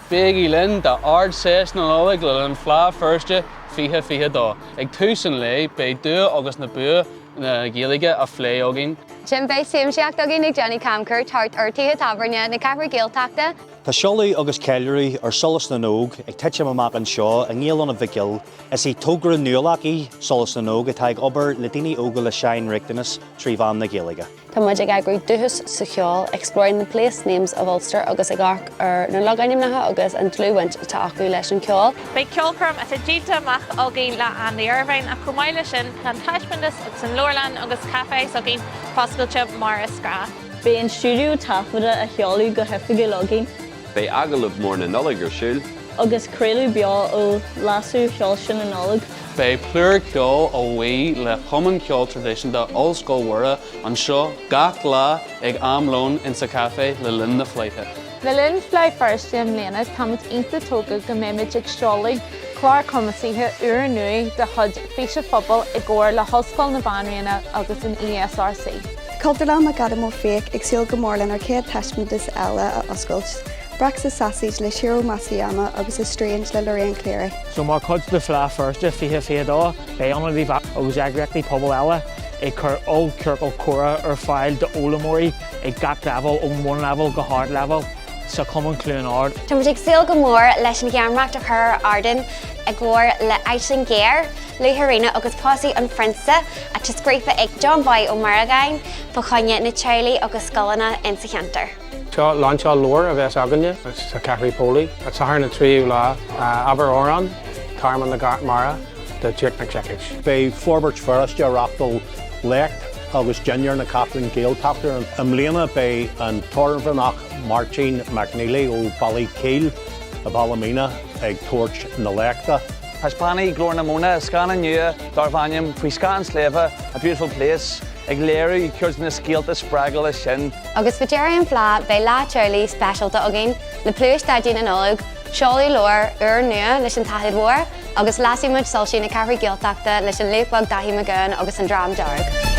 Bígí linn d'Ard-Seis na Nollag le linn Fleadh Feirste 2022. Ag tús an lae, beidh dua agus na bua na Gaeilge á phlé againn. Ansin beidh siamsaíocht againn ag déanamh camchuairt thart ar tithe tábhairne na Ceathrú Gaeltachta. Tá seoladh agus ceiliúradh ar Solas na nÓg ag titim amach anseo i nGael-Ionad Mhic Gill. Is í togra nuálach í Solas na nÓg atá ag obair le daoine óga le sainriachtanais trí mheán na Gaeilge. Tá muid ag eagrú Dúchas sa Cheol, Exploring the Place Names of Ulster agus ag amharc ar na logainmneacha agus an dlúthbhaint atá acu leis an cheol. Beidh ceolchoirm atá díolta amach againn le Andy Irvine ach chomh maith leis sin tá an taispeántas agus an leabharlann agus caifé s'againn foscailte mar is gnáth. Beidh an stiúideo taifeadta á sheoladh go hoifigiúil againn. Beidh agallamh mór na Nollag ar siúl. Agus craoladh beo ó lasadh shoilse na Nollag. Beidh plúr ceoil a bhuí le Cumann Ceoil Traidisiúnta Ollscoil Mhuire anseo gach lá ag am lóin insa chaifé le linn na fleidhe. Le linn Fleadh Feirste i mbliana táimid iontach tógtha go mbeimid ag seoladh clár cumasaithe úrnua de chuid Fís an Phobail i gcomhar le hOllscoil na Banríona agus an ESRC. Cultúrlann McAdam Ó Fiaich ag súil go mór lenár chéad taispeántas eile a oscailt, Brexit Sausage le Shiro Masuyama agus Estranged le Lorraine Cleary. So mar chuid de Fleadh Feirste 2022, beidh Ionad Uíbh Eachach agus eagraíochtaí pobail eile ag cur ollchiorcal comhrá ar fáil d'fhoghlaimeoirí ag gach leibhéal, ón bhunleibhéal go hardleibhéal, sa Chumann Chluain Ard. Tá muid ag súil go mór leis an gheamaireacht a chur ar ardán i gcomhar le Aisling Ghéar, Luath-Arena agus Pósadh an Phrionsa, atá scríofa ag John Boy Ó Muireagáin fá choinne na teaghlaigh agus scoileanna insa cheantar. Seo lainseáil leabhair a bheas againne sa Cheathrú Póilí, an Satharn an 3ú lá, Abair Amhrán, Tearmann na Mara de Jake Mac Siacais. Beidh Forbairt Feirste ag reáchtáil léacht agus dinnéar na Ceathrún Gaeltachta. I mbliana beidh an tOirmhinneach Máirtín Mac Niallais ó Bhaile Cíll i Ballymena ag tabhairt na léachta. Taispeánfaidh Glór na Móna scannán nua darb ainm Faoi Scáth an tSléibhe, A Beautiful Place, ag léiriú cuid de na scéalta spreagúla sin. Agus fá deireadh an Fleadh beidh lá teaghlaigh speisialta againn le Pluais Daidí na Nollag, seoladh leabhar úr nua leis an Taifead Mhór agus lasfaidh muid soilsí na Ceathrú Gaeltachta leis an laoch beag Daithí Mac Gabhann agus an Dream Dearg.